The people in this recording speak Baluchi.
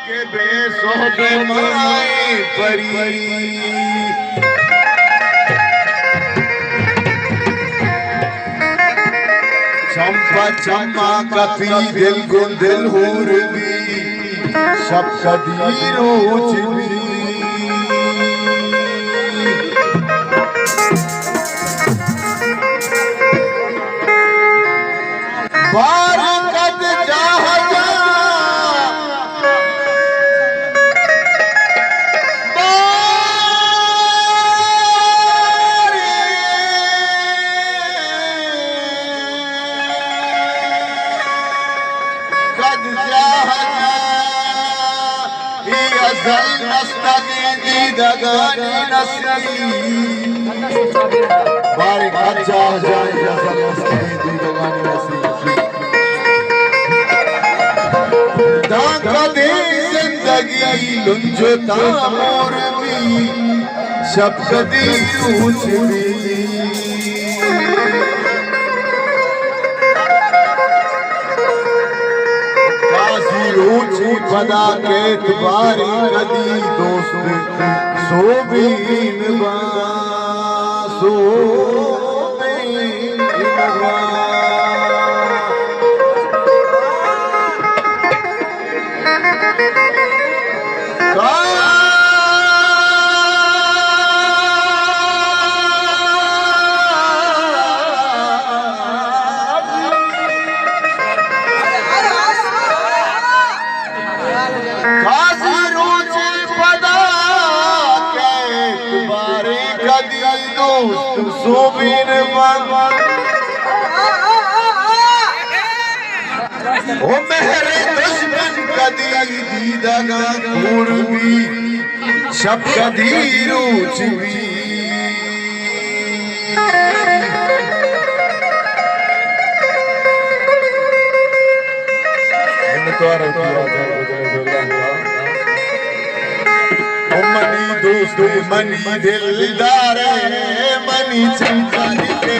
کہ بے سہب ماہیں پری۔ چم پہ چما کپی دل گوں دل ہور بی، شپ کدی روچ بی۔ بار کد جاہ جاہ، بار کد جاہ جاہ، اے ازل نستگیں دیدگانی نصیب۔ بارے کجا جائے ازل نستگیں دیدگانی نصیب۔ داں کدی زندگی لنجو تامور بی، شپ کدی روچ بی۔ بازی روچی پدا کیت باری کدی دوست سوبین با، سوبین با۔ قاضی روچے پدا کیت بارے کدی دوست سوبین با۔ او مہر دشمن کدی دیدگاں کور بی، شپ کدی روچ بی۔ منتوار ہوں۔ او منی دوست، منی دلدار، منی چمکانی کے